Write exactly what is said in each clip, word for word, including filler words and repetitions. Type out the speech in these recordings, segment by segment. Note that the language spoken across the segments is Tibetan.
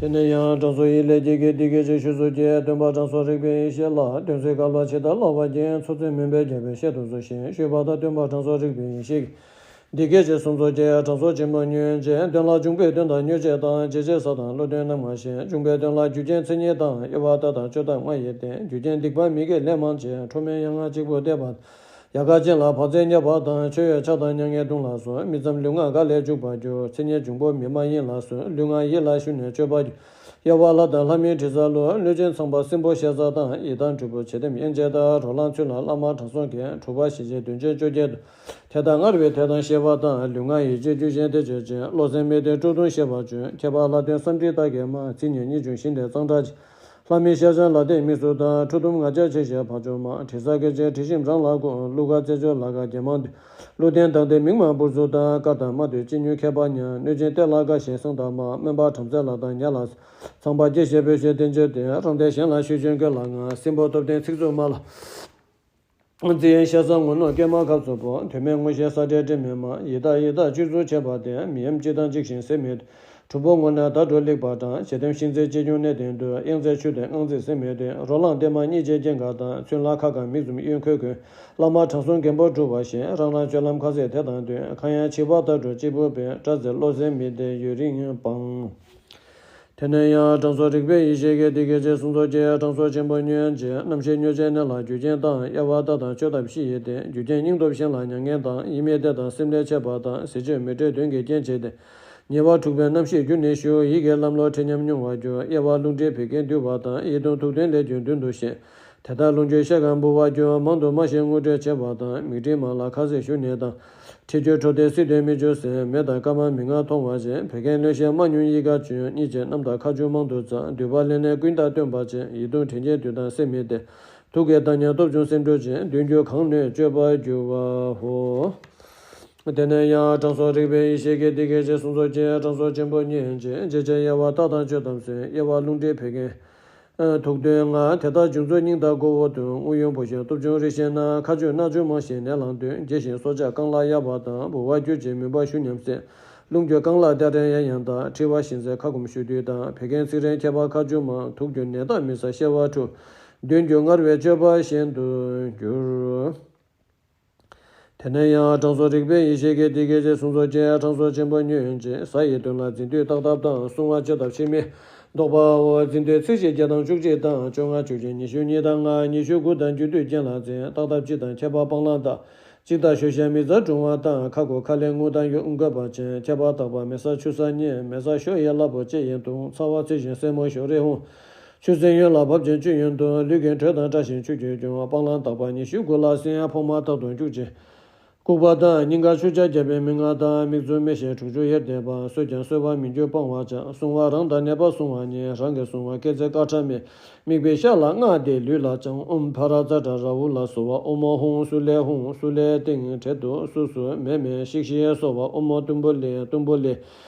དེ་ནས་ཡང་དྲང་སྲོང་ཡིད་ལས་སྐྱེས་ཀྱིས་འདི་སྐད་ཅེས་ཞུས་སོ། ཀྱེ་སྟོན་པ་དྲང་སྲོང་རིག་པའི་ཡེ་ཤེས་ལགས། དོན་གཟིགས་སྐལ་བ་ཇི་ལྟར་བསླབ་པ་ཡིན། ཚུལ་འཛིན་མུན་པའི་རྒྱ་མཚོས་བཤད་དུ་གསོལ་ཞེས་ཞུས་པ་དང་། སྟོན་པ་དྲང་སྲོང་རིག་པའི་ཡེ་ཤེས་ཀྱིས་འདི་སྐད་ཅེས་གསུངས་སོ། ཀྱེ་དྲང་སྲོང་ཆེན་པོ་ཉོན་ཅིག་དོན་ལ་འབྱུང་པོའི་དོན་དང་མྱོས་བྱེད་དང་། བྱེད་བྱེད་ས་དང་བློ་དོན་རྣམ་ལྔ་ཞེས། འབྱུང་པོའི་དོན་ལ་རྒྱུ་རྐྱེན་མཚན་ཉིད་དང་། དབྱེ་བ་ལྟ་དང་དཔྱོད་ལྟ་ལྔ་ཡི་སྟེ། རྒྱུ་རྐྱེན་སྡིག་པ་མི་དགེ་ལས་མང་བྱེད། ཁྲོ་མོའི་ཡ་ང་གཅིག་པུ་བལྟས་པ་དང་། ཡལ་ག་ཅན་ལ་བག་ཚད་བརྙས་པ་དང་། མཆོད་འོས་ཕྱག་དང་མྱ་ངན་ལྟུང་ལ་སོགས། མི་ཙམ་ལུས་ངག་ག་ལས་འཇུག་པར་འགྱུར། མཚན་ཉིད་འབྱུང་པོ་མི་མ་ཡིན་ལ་སོགས། ལུས་ངག་ཡིད་ལ་ཞུགས་ནས་སྤྱོད་པར་འགྱུར། དབྱེ་བ་ལྷ་དང་ལྷ་མིན་དྲི་ཟ་ལུ། བློ་ཅན་ཚངས་པ་སྲིན་པོ་ཤ་ཟ་དང་། ཡི་དྭགས་གྲུལ་བུམ་བྱད་ལྡན་དབྱེན་བྱེད་དང་། རོ་ལངས་ཚུལ་ལ་བླ་མ་དྲང་སྲོང་གིས། དྲུག་པ་ཞེས་བྱའི་དོན་ཅན་བཅོ་བརྒྱད་དུ། དེ་ལྟར་སྔར་བས་དེ་དང་ཤེས་པ་དང་། ལུས་ངག་ཡིད་ཀྱི་རྒྱུད་ཅན་དེ་བྱེད་ཅིང་། བློ་སེམས་མི་ལྡན་ཁྲོ་གདུང་ཤེས་པར་བྱོས། ཁྱད་པར་ལྷ་དོན་བསམ་འགྲིབ་རྟ་སྐད་མ། མཚན་ཉིད་གཉིས་འབྱུང་ཞི་བདེ་གཙང་སྦྲ་ཅན། ལྷ་མིན་ཤ་ཆང་ལ་བརྟེན་མི་གཟུགས་དང་། ཁྲོ་གདུང་ང་རྒྱལ་ཆེ་ཞེས་བག་ཆགས་མང་། དྲི་ཟ་སྐད་ཅན་དྲི་ཞིམ་རང་ལ་དགོད། གླུ་གར་རྩེད་འཇོ་ལ་དགའ་དགེ་མང་འདུས། བློ་ལྡན་དང་ལྡན་མིག་མང་བུར་ཟུག་དང་། དཀར་དང་དམར་འདོད་ཅི་ནུས་ཁྱད་པར་ཉམས། གནོད་སྦྱིན་སྟེ་ལ་དགའ་ཞིང་བསྲུང་དང་མང་། སྨན་པ་བྲམ་ཟེ་ལ་དང་ཉ་ལ། ཚངས་པ་སྐྱེ་ཤེས་བོད་ཤེས་བསྟན་བཅོས་ཏེ། རང་སྡེ་གཞན་ལ་ཤུལ་བྱོན་དགོས་ལ་ང་། སྲིན་པོ་སྟོབས་ལྡན་ཚིག་རྩུབ་མ་ལ། རྩི་ཡན་ཤ་ཟ་ངོ་གནོང་སྐྱེལ་མ་ཁབ་སོགས་པོ། དོན་མེད་ངོ་ཤེས་ས་འདྲེ་དྲི་མེད་མ། ཡི་དྭགས་ཡི་དྭགས་སྤྱོད་ཚུལ་བྱེད་པ་སྟེ། མི་ཡམས་སྤྱི་དང་འཇིགས་ཤིང་སེམས་མི་སྡུག། གྲུལ་བུམ་ངོ་ནས་བརྡ་འགྲོ་ལེགས་པར་དྲངས། བྱད་སྟོན་ཤིང་རྩེ་ལྕེ་ཆུང་གནས་བརྟན་དུ། གཡང་རྩེ་ཆུ་སྟོན་དངངས་འཛིན་སེམས་མི་སྡུག། རོ་ལངས་ལྟད་མ་གཉིས་བྱེད་སྐྱེངས་དཀར་དང་། ཚོན་ལ་ཁ་དཀར་མིག་འཛུམ་གཡོན་ཁོལ་གོན། བླ་མ་དྲང་སྲོང་རྒན་པོ་སྒྲུབ་པ་ཞེས། རང་རང་སྤྱོད་ལམ་ཁ་ཟས་དེ་དང་བསྟུན། ཁ་ཡང་བྱིས་པ་ལྟར་འགྲོ་སྐྱིད་པོ་དཔོན། སྐྲ་འཛེགས་བློ་སེམས་མི་བདེ་ཡུན་རིང་སྤང་། དེ་ནས་ཡང་དྲང་སྲོང་རིག་པའི་ཡེ་ཤེས་ཀྱིས་འདི་སྐད་ཅེས་གསུངས་སོ། ཀྱེ་དྲང་སྲོང་ཆེན་པོ་ཉོན་ཅིག་རྣམ་ཤེས་མྱོས་བྱེད་ནད་ལ་རྒྱུ་རྐྱེན་དང་། དབྱེ་བ་ལྟ་དང་དཔྱོད་ལྟ་བཞི་ཡི་སྟེ། རྒྱུ་རྐྱེན་སྙིང་སྟོབས་ཞན་ལ་མྱ་ངན་དང་། ཡིད་མི་བདེ་དང་སེམས་ལས་ཆད་པ་དང་། ཟས་སྤྱོད་མི་འཕྲོད་གདོན་གྱི་རྐྱེན་བྱས་ཏེ། ཉེ་བར་འཁྲུགས་པའི་རྣམ་ཤེས་རྒྱུ་ནས་ཞུགས། ཡིད་ཀྱི་ལམ་ལུགས་ཁྲེལ་ཉམས་མྱོང་བར་འགྱུར། དབྱེ་བ་རླུང་མཁྲིས་བད་ཀན་འདུས་པ་དང་། ཡིད་གདུང་ཐུགས་མཐུན་ལས་རྒྱུ་མདུན་དུ་ཤེས། དེ་ལྟར་རླུང་རྒྱུན་ཤ་དཀར་འབུར་བ་རྒྱུ། མང་དུ་སྨྲ་ཞིང་ངུ་འབོད་བྱེད་པ་དང་། མིག་སྤྲིན་མང་ལ་ཁ་ཟས་ཞུ་ནས་དང་། འཁྲིལ་རྒྱུ་འཕྲོད་དེ་སྲིད་དོན་མི་འགྱུར་ཟེར། མེ་དང་སྐར་མ་མི་མངའ་མཐོང་བ་བཞིན། བད་ཀན་ལྷོད་ཤེས་རྨ་སྙུང་ཡིད་ཀ་གཅུན། གཉིད་ཆེ་རྣམ་དག་ཁ་ཆུ་མང་དུ་འཛག་འདུས་པ་ལེན་ནས་ཀུན་ཏུ་སྟོན་པ་ཅན། ཡིད་གདུང་དྲན་བྱེད་དུས་དང་སེམས་མི་བདེ། ཐུགས་ཀྱི་བདག་ཉིད་སྟོབས་ཆུང་སེམས་འཕྲོག་ཅན། གདོན་གྱིས་གང་གནོད་སྤྱོད་པར་འགྱུར་བའོ། དེ་ནས་ཡང་དྲང་སྲོང་རིག་པའི་ཡེ་ཤེས་ཀྱིས་འདི་སྐད་ཅེས་གསུངས་སོ། ཀྱེ་དྲང་སྲོང་ཆེན་པོ་ཉོན་ཅིག་འཇིགས་བྱེད་དབྱེ་བ་ལྟ་དང་དཔྱོད་ལྟ་གསུམ། དབྱེ་བ་རླུང་མཁྲིས་བད་ཀན། ཐུགས་དོན་ལྔ། དེ་ལྟར་འབྱུང་ཚུལ་སྙིང་དང་དགུ་པོ་བདུན། དབུགས་དབྱུང་བུ་ཤིང་སྟོབས་ཆུང་རིགས་ཤེས་ན། ཁ་ཆུ་སྣ་ཆུ་མང་ཞིང་ནད་ལངས་དུས། འགྱེལ་ཞིང་སྲོག་ཆགས་རྐང་ལག་གཡས་པ་དང་། ལྦུ་བ་རྒྱུ་ཅིག་མུན་པ་ཞུ་ཉམས་སེལ། རླུང་རྒྱུ་རྐང་ལག་ལྟ་དྲན་ཡང་ཡང་དག་འཁྲུལ་བ་ཞེན་ཚད་ཁ་སྐོམ་ཞུ་དུས་དང་། བད་ཀན་ཚིགས་རན་ཁྱད་པར་ཁ་ཆུ་མང་། དུག་རྒྱུ་ནད་རྟགས་མི་གསལ་ཤེས་པ་འཁྲུལ། གདོན་རྒྱུ་སྔར་བས་སྤྱོད་པ་ཞན་དུ་འགྱུར། དེ་ནས་ཡང་དྲང་སྲོང་རིག་པའི་ཡེ་ཤེས་ཀྱིས་འདི་སྐད་ཅེས་གསུངས་སོ། ཀྱེ་དྲང་སྲོང་ཆེན་པོ་ཉོན་ཅིག་གཟའ་ཡི་དོན་ལ་འཛིན་དུས་རྟག་ཐབས་དང་། བསྲུང་བ་བཅོས་ཐབས་ཕྱིར་མི་ལྡོག་པའོ། འཛིན་དུས་ཚིགས་བཞི་བརྒྱ་དང་བཅུ་གཅིག་དང་། བཅོ་ལྔ་བཅུ་བཞི་ཉི་ཤུ་གཉིས་དང་ལྔ། ཉི་ཤུ་དགུ་དང་རྒྱུ་དུས་རྐྱེན་ལ་འཛིན། རྟག་ཐབས་སྤྱི་དང་ཁྱད་པར་སྤང་བླང་དང་། གཅིག་ལྟ་ཞོ་ཤ་མི་རྩ་གྲུང་བ་དང་། ཁ་ཁུ་ཁ་ལས་རྔུལ་དང་ཡུག་འགོས་པ་ཅན། ཁྱད་པར་རྟག་པ་མེ་ས་ཆུ་ས་གཉིས། མེ་ས་ཞོ་ཡི་སླ་པོ་ལྕེ་ཡི་བརྡུང་། ཚ་བ་ཚིལ་ཞིང་སེན་མོ་ཞོ་རེ་ཧུང་། ཆུ་སྲིན་གཡོན་ལ་བབ་ཅིང་བཅུད་གཡོན་དུ། ལུས་ཀྱི་དྲོད་དང་བཀྲ་ཞིང་ཆུ་རྒྱུས་སྐྱོང་། སྤང་བླང་རྟག་པ་ཉི་ཤུ་དགུ་ལ་ཟིན། ཕོ་མ་རྟག་ཏུ་སྐྱུག་ཅིང་ལྐུགས་པ་དང་། སྙིང་གར་ཆུ་སྐྱ་རྒྱབ་པའི་མི་མངར་དང་། མིག་འཛུམ་མེ་ཤེས་དྲུག་ཅུ་ཡེར་བསྡད་པ། གསོས་ཀྱང་གསོ་བར་མི་འགྱུར་སྤང་བར་བྱ། བསྲུང་བ་རང་དང་ནད་པ་བསྲུང་བ་གཉིས། རང་གིས་བསྲུང་བ་སྐེ་ཚེ་དཀར་ཁྲ་མེད། མིག་དཔེ་ཤ་ལ་རྔ་དེ་ལུས་ལ་བཅང་། ཨོཾ་ཕ་ར་ཛ་དྲ་ར་ཧུ་ལ་སོགས་པ། ཨོཾ་ཧཱུྃ་སུ་ལེ་ཧཱུྃ་སུ་ལེ་ཏིང་། དྲེད་དུ་སུ་སུ་མེ་མེ་ཤིག་ཤི་སོགས་པ། ཨོཾ་དུམ་བུ་ལེ་དུམ་བུ་ལེ།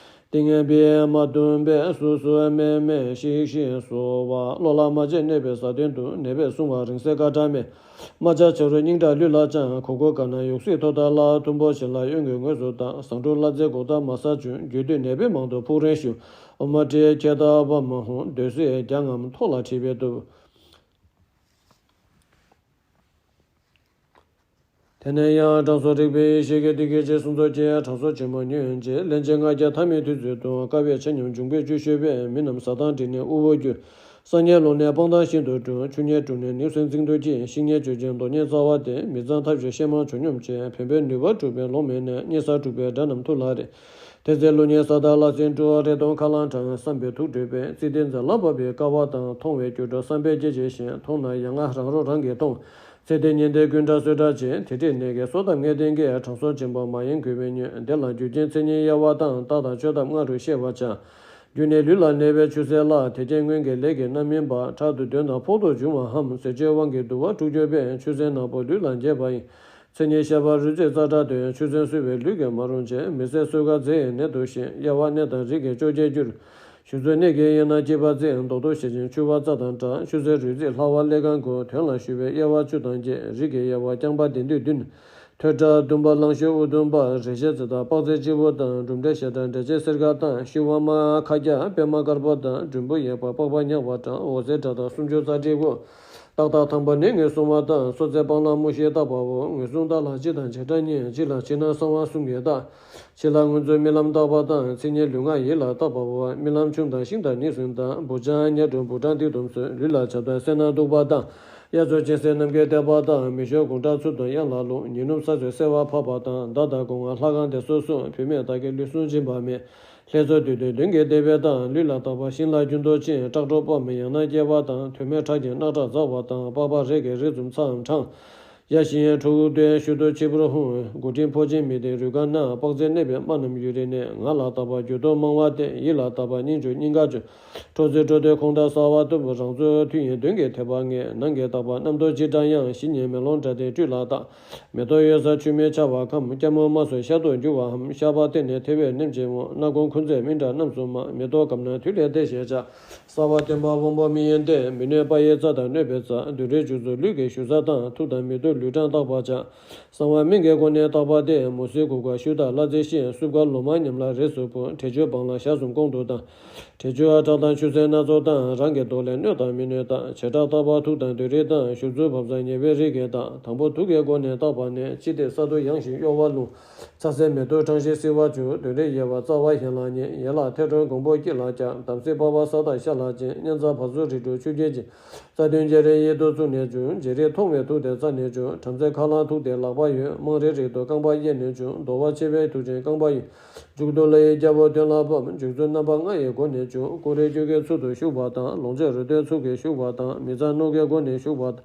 ཏིང་ངེ་འབི་མ་དུམ་བེ་སུ་སུ་མེ་མེ་ཤིག་ཤི་སོགས་པ། གློ་ལ་མ་བྱེད་གནོད་པའི་ས་སྟེང་དུ། ནད་པས་བསྲུང་བ་རིང་བསྲེལ་དཀར་ཁྲ་མེད། རྨ་བྱ་བྱ་རུ་སྙིང་ཁྲག་ལུས་ལ་བཅང་། གུར་གུམ་དཀར་ནག་ཡུག་སྲིབ་ཐོག་ཐག་ལ། དུམ་བུ་བཞི་ལ་གཡོན་གྱི་ངོས་སུ་བཏགས། བཟང་དྲུག་བླ་རྫས་འགོག་ཐབས་མ་ཟ་ཆུན། རྒྱུ་དུས་ནད་པའི་མང་དུ་ཕུག་རོན་ཞུ། ཨོཾ་མ་ཏྲི་ཁྱེ་ད་བ་མ་ཧཱུྃ། འདོད་སྲེད་རྒྱ་རྔམ་ཐོག་ལ་འཁྲིད་པའི་གཏུབ། དེ་ནས་ཡང་དྲང་སྲོང་རིག་པའི་ཡེ་ཤེས་ཀྱིས་འདི་སྐད་ཅེས་གསུངས་སོ། ཀྱེ་དྲང་སྲོང་ཆེན་པོ་ཉོན་ཅིག་སླན་ཆད་ལྔ་བརྒྱ་ཐ་མའི་དུས་ཚོད་དུ། དཀའ་བས་ཆ་སྙོམས་འབྱུང་པོའི་སྤྱོད་ཤོད་པས། མི་རྣམས་ཟ་དང་འདྲེས་ནས་དབུལ་བོར་གྱུར། ས་ངན་ལོངས་ནས་སྤང་ཐང་ཤིན་ཏུ་དྲོ། ཆུ་ངན་བཀྲུས་ནས་ནུས་སུ་འཛིང་དུ་སྐྱེ། ཤིང་ངན་གཅོད་ཅིང་རྡོ་ངན་རྩ་བ་འདེད། མི་གཙང་ཐབས་ཤེས་ཤེས་མང་ཆོ་སྙོམས་བྱེད། ཕན་པའི་ནུས་པ་སྒྲུབ་པའི་ལོང་མེད་ནས། གཉན་སར་སྤྲུགས་པའི་དགྲ་རྣམས་ཐུགས་ལ་རེག། དེ་ཚེ་ཀླུ་གཉན་ས་དང་ལྷ་སྲིན་དྲུག་རེ་སྟོང་ཁ་རླངས་འཕྲང་། བསམ་པའི་དུག་སྦྲུས་པས་བརྩིགས་ཏེ་འཛིན་ལ་བབས་པའི་དཀའ་བ་དང་། མཐོང་བས་སྐྱུག་བྲོ་བསམ་པས་སྐྱེ་བྱེད་བཞིན། མཐོང་ན་ཡ་ང་རང་རོ་རང་གིས་མཐོང་། ཚེ་འདི་ཉིད་འདིར་ཀུན་དགའ་གསོལ་གྲགས་ཆེ། དེ་འདྲའི་གནད་ཀྱི་གསོལ་གདམས་ངེས་བསྟན་གྱི། དྲང་སྲོང་ཆེན་པོ་མ་ཡེངས་གུས་པས་ཉོན། དེ་ལ་རྒྱུ་རྐྱེན་མཚན་ཉིད་དབྱེ་བ་དང་། རྟགས་དང་དཔྱོད་ཐབས་ལྔ་རུ་ཤེས་པར་བྱ། རྒྱུ་ནི་ལུས་ལ་གནས་པའི་ཆུ་སེར་ལ། དེ་རྐྱེན་སྔོན་གྱི་ལས་ཀྱི་རྣམ་སྨིན་པ། དྲག་ཏུ་འདོན་དང་ཕོག་ཏུ་འབྱུང་བའམ། ཟས་སྤྱོད་དབང་གིས་འདུ་བ་དཀྲུགས་གྱུར་པས། ཆུ་སེར་ནག་པོ་ལུས་ལ་འགྱེད་པ་ཡིན། མཚན་ཉིད་ཤ་པ་རུས་ཚིགས་རྩ་དྲག་སྟེ། ཆུ་སེར་གསོ་བས་ལུས་ཀྱིས་མ་རུངས་བྱེད། མི་བཟད་གསོད་དཀའ་མཛེ་ཡི་ནད་དུ་ཤེས། དབྱེ་བ་གནས་དང་རིགས་ཀྱི་བཅོ་བརྒྱད་འགྱུར། གཞུང་ཚོ་གནས་ཀྱི་དབྱེ་ན་སྐྱེས་པ་བརྩི། མདོག་ཏུ་ཤེས་ཤིང་འཆུ་བ་རྩ་དང་འདྲ། ཆུ་སེར་རུས་ཚིགས་ལྷ་བ་ཀླད་རྐང་དགུ། དོན་ལ་ཞུ་བའི་དབྱེ་བ་བཅུ་དང་བརྒྱད། རིགས་ཀྱི་དབྱེ་བ་རྐྱང་པ་ལྡན་འདུས་བདུན། ཐོད་ཁྲག་ཟླུམ་པ་གླང་ཤོད་དབུ་ཟླུམ་པ། རེག་བྱ་རྩི་དང་པགས་རྩི་སྤྱི་བོ་དང་། འབྲུམ་འདྲེ་ཤ་ཁྲག་འདྲེ་ལྕེ་སེར་ཁ་དང་། ཤུ་བ་མ་ཁ་རྒྱ་པད་མ་དཀར་པོ་དང་། འགྲོན་བུ་གཡས་པ་པགས་པ་ཉག་པ་དང་། འོད་ཟེར་ཁྲག་དང་སུམ་ཅུ་རྩ་ཁྲི་དགུ། ཏག་ཏག་དང་པོ་ནི་ངོས་བཟུང་བ་དང་། སོ་རྩེ་སྤང་ལ་མུ་བཞི་བཏགས་པའོ། ངོས་བཟུང་ལྟག་ལ་སྤྱི་དང་བྱེ་བྲག་གཉིས། སྤྱི་ལ་ཕྱི་ནང་གསང་བ་གསུམ་གྱིས་བཏགས། ཕྱི་ལ་སྔོན་འཛུལ་རྨི་ལམ་བཏགས་པ་དང་། མཚན་ཉིད་ལུས་ངག་ཡིད་ལ་བཏགས་པའོ། རྨི་ལམ་ཆུ་དང་ཤིང་དང་ནི་ཟིན་དང་། བུ་ཆང་ཉ་གྲུ་བུ་ཕྲང་ཏི་དུམ་སོད། ལུས་ལ་ཆབ་དང་སེར་སྣ་གདུག་པ་དང་། གཡས་ཚུར་སྤྱན་གཟིགས་ནམ་མཁའི་བལྟས་པ་དང་། མིག་ཤོར་དགུང་གྲགས་ཚུལ་དང་གཡང་ལ་ལྷུང་། ཉི་ནུབ་ས་ཚོས་སེར་བ་ཕབ་པ་དང་། མདའ་དང་སྒོ་ང་ལྷ་ཁང་དེ་སོ་སོ། བུད་མེད་དག་གི་ལུས་ཟུངས་འབྱིན་པ་མེད། ལྷའི་ཚོགས་འདུས་ཏེ་མདུན་གྱི་བདེ་བའི་དང་། ལུས་ལ་བཏགས་པ་ཤིང་ལ་རྒྱུན་དུ་ཅན། སྐྲག་གྲོགས་པ་མི་ཡང་ན་སྐྱེ་བ་དང་། དོན་མེད་ཁྲག་གི་རྣག་ཁྲག་འཛག་པ་དང་། པགས་པ་རེག་གི་རི་འཛུམ་ཚའམ་འཕྲང་། ཡ་ཤི་ཡན་ཁྲོ་བོ་སྟོན་ཤུ་ཏོ་ཆི་པུར་ཧུང་། མགོ་སྤྲིན་ཕོ་ཆེན་མི་ལྡན་རུས་ཀ་ན། པགས་རྩེ་གནས་པའི་རྨ་རྣམས་ཡུ་རི་ནས། ང་ལ་བཏགས་པ་རྒྱུ་ཏོ་མང་བ་སྟེ། ཡིད་ལ་བཏགས་པ་སྙིང་རྗེ་སྙིང་ག་བཅུ། ཁྲོ་ཚིག་ཁྲོ་དོན་ཁོང་དང་གསལ་བ་སྟོན། རང་ཚོ་མཐུ་ཡིན་མདུན་གྱི་ཐེག་པ་ལྔས། ནང་གི་བཏགས་པ་རྣམ་རྟོག་ཅི་འདྲ་ཡང་། གཞི་ཉིད་མེ་ལོང་འདྲ་སྟེ་སྤྲུལ་ལ་བཏགས། མེ་ཏོག་གཡོན་ས་ཆུ་མིག་ཆར་པ་ཁམ། སྐྱ་མོ་དམར་སོགས་ཤར་དུ་རྒྱུ་བའམ། ཤར་པ་སྟེང་ནས་ཐེ་བའི་ནེམ་ཆེན་མོ། སྣ་ཁུང་ཁུ་ཚད་སྨིན་འདྲ་རྣམ་གསུམ་མ། མེ་ཏོག་སྐམ་ན་དུས་ལས་དེ་ཞེས་བྱ། གསལ་བ་སྟོན་པ་དབང་པོ་མི་ཡི་སྟེ། མི་གནོད་པ་ཡི་རྩ་དང་གནོད་པའི་རྩ། དུད་འགྲོའི་རྒྱུ་ཚོགས་ལུས་ཀྱི་ཞུ་ས་དང་། ཐུག་དང་མི་ཐུག་ལུས་གྲངས་བརྟག་པར་བྱ། གསང་བ་སྨན་གྱི་སྒོ་ནས་བརྟག་པ་སྟེ། མུ་ཟི་གུ་ག་ཤུ་དག་བླ་རྫས་ཤིང་། སྲུབས་ཀ་ལོ་མ་ཉམས་ལ་རེས་སུ་བུ། དྲེ་ཆུ་བང་ལ་ཞག་གསུམ་ཀོང་དུ་དང་། དྲེ་ཆུ་ཨ་བྲག་དང་ཆུ་སེར་སྣ་ཚོགས་དང་། རང་གི་མདོག་ལས་གནོད་དང་མི་གནོད་བརྟག། བྱེ་བྲག་བརྟག་པ་ཐུག་དང་དུད་རིགས་དང་། ཞུ་ཚུལ་བབས་ས་ཉེ་བའི་རིགས་ཀྱི་བརྟག། དང་པོ་ཐུག་གི་སྒོ་ནས་བརྟག་པ་ནི། དཔྱིད་ཏེ་ས་དུ་ཡང་ཞིང་གཡོ་བ་རླུང་། ཚ་སེ་མེ་ཏོག་ཁྲང་ཤེས་བསིལ་བ་བཅུ། དུད་རིགས་གཡས་པ་རྩ་བ་གཞན་ལ་ཉེ། ཡན་ལག་ཐལ་དྲོན་གོང་པོ་དཀྱིལ་ལ་བཀྱག། དམ་སྲི་པགས་པ་ས་དང་ཤ་ལ་ཅན། གཉན་ཚ་བ་ཚུ་རིགས་དྲུག་ཆུ་རྐྱལ་ཅན། རྩ་དོན་བརྗེ་རེས་གཡས་དུ་བཙུགས་ནས་བཅུག། བརྗེ་རེས་མཐོང་བའི་ཐུག་དེ་རྩ་ནས་བཅུག། བྲམ་ཟེ་ཁ་རླངས་ཐུག་དེ་ལག་པ་ཡོད། དམངས་རིགས་རིགས་དུ་རྐང་པ་གཡས་ནས་བཅུག། རྡོ་བ་ཆེ་བའི་ཐུག་ཅན་རྐང་པ་ཡོད། མཇུག་ཏུ་ལྷ་ཡི་རྒྱལ་པོ་དོན་ལ་ཕབ། མཇུག་ཚུལ་རྣམ་པ་ལྔ་ཡི་སྒོ་ནས་བཅུག། ཀུ་རེ་རྒྱུད་ཀྱི་ཚུལ་དུ་ཞུགས་པ་དང་། ལོངས་སྤྱོད་རོལ་སྟོན་ཚུལ་གྱིས་ཞུགས་པ་དང་། མི་གཙང་རྣོ་གི་སྒོ་ནས་ཞུགས་པ་དང་།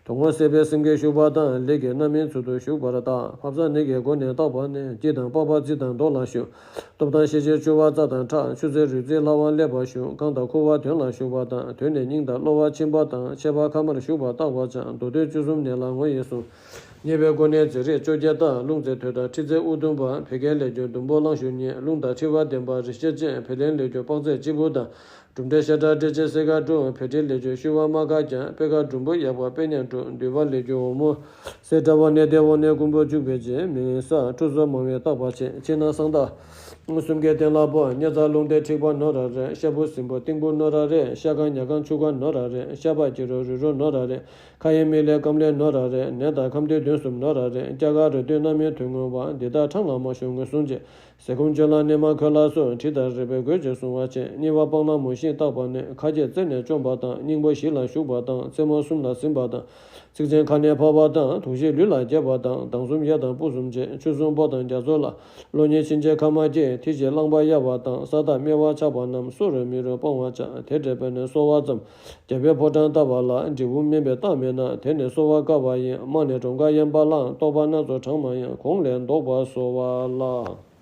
དོན་ངོ་སེལ་བའི་སེམས་ཀྱིས་ཞུགས་པ་དང་། ལས་ཀྱི་རྣམ་སྨིན་ཚུལ་དུ་ཞུགས་པར་བརྟག། ཕབ་ས་ནི་གི་སྒོ་ནས་བརྟག་པ་ནི། དཀྱིལ་དང་པགས་པ་རྩི་དང་མདོག་ལ་ཞུགས། སྟོབས་དང་ཤེས་བྱའི་ཆུ་བ་རྩ་དང་ཁྲག། ཆུ་སེར་རུས་རྩི་ལྷ་དབང་ཀླད་པ་ཞུགས། རྐང་དང་ཁུ་བ་དོན་ལ་ཞུགས་པ་དང་། དོན་ནི་སྙིང་དང་གློ་བ་མཆིན་པ་དང་། མཆེད་པ་ཁ་མར་ཞུགས་པ་བརྟག་པར་བྱ། མདོར་བསྡུས་བཅུ་གསུམ་ནི་ལ་ངོ་ཡིས་བཟུང་། ཉེ་བའི་སྒོ་ནས་རྫས་རིགས་བཅོ་བརྒྱད་དང་། རླུང་རྫས་ཐོད་ཁྲག་མཁྲིས་རྫས་དབུགས་ཟླུམ་པ། བད་ཀན་ལས་གྱུར་ཟླུམ་པོ་གླང་ཤུ་གཉིས། རླུང་དང་མཁྲིས་པ་ལྡན་པ་རེག་བྱ་ཅན། བད་ལེན་ལས་གྱུར་པགས་རྫས་སྤྱི་བོ་དང་། འབྲུམ་འདྲེ་ཤ་ཁྲག་འདྲེ་ལྕེ་སེར་ཁ་དྲུག། བད་མཁྲིས་ལས་གྱུར་ཤུ་བ་མ་ཁ་རྒྱ། པད་ཁ་འབྲུམ་བུ་གཡག་པ་པད་ཉ་དྲུག། འདུས་པ་ལས་གྱུར་འོ་མོ་སེར་ཁྲ་བ་ནི་སྟེ། འོ་ནི་རྐུན་པོ་བཅུག་པའི་རྗེས། མི་ས་ཁྲུ་ཟོ་མང་བའི་བརྟག་པ་ཆེ། ཕྱི་ནང་གསང་བརྟག་གསུམ་གྱི་སྟེང་ལ་པོ། ཉ་རྩ་རླུང་རྟའི་མཁྲིས་པ་ནོར་ར་རེད། ཤ་བུ་སྲིན་པོ་གཏིང་བུ་ནོར་ར་རེད། ཤ་ཁང་ཉ་ཁང་ཆུ་ཁང་ནོར་ར་རེད། ཤ་པགས་སྐྱི་རོ་རུས་རོ་ནོར་ར་རེད། ཁ་ཡི་མིག་ལས་སྐམ་ལས་ནོར་ར་རེད། ནད་དང་ཁམས་དུས་བདུན་གསུམ་ནོར་ར་རེད། སྐྱ་ཀ་རུ་དུས་རྣམ་སྨིན་དུས་ངོ་བ། འདི་དག་ཕྲང་ལ་མ་ཞུགས་ངོས་བཟུང་བྱེད། ཟས་སྐོམ་སྤྱོད་ལ་གནས་མ་འཁོད་ལ་སོགས། དྲི་དང་རེག་པའི་རྒོད་ཅིང་བསྲུང་བ་བྱེད། གཉིས་པ་སྤང་ལ་མུ་བཞི་བརྟག་པ་ནི། ཁ་རྗེས་རྩེ་ནས་བཅོམ་པ་དང་། སྙིང་པོ་བཞི་ལ་ཞུགས་པ་དང་། རྩེ་མོ་གསུམ་ལ་ཟིན་པ་དང་། ཚིགས་ཆེན་ཁ་ནས་ཕབ་པ་དང་། དུག་ཤིང་ལུས་ལ་རྒྱས་པ་དང་། མདངས་གསུམ་གཡའ་དང་སྤུ་གསུམ་བྱེད། ཆུ་གསུམ་སྤོ་དང་རྒྱ་མཚོ་ལ། གློ་སྙིང་ཕྱིན་ཆད་ཁ་མ་སྐྱེས། མཐིལ་གྱིས་རླངས་པ་གཡར་བ་དང་། ས་དང་སྨེ་བ་ཆགས་པ་རྣམས། གསོ་རུ་མི་རུ་སྤང་བར་བྱ། དེ་འདྲའི་བས་ནི་གསོ་བ་ཙམ། རྒྱལ་པོའི་ཕོ་བྲང་བཏབ་པ་ལ། འབྲས་བུ་དམན་པའི་རྟགས་མེད་ན། དེ་ནི་གསོ་བ་དཀའ་བ་ཡིན། རྨང་ནས་གྲོང་ཁ་གཡན་པ་ལ། རྟོག་པ་སྣ་ཚོགས་གྲངས་མ་ཡིན། གོང་ལས་བཟློག་པ་གསོ་བ་ལ།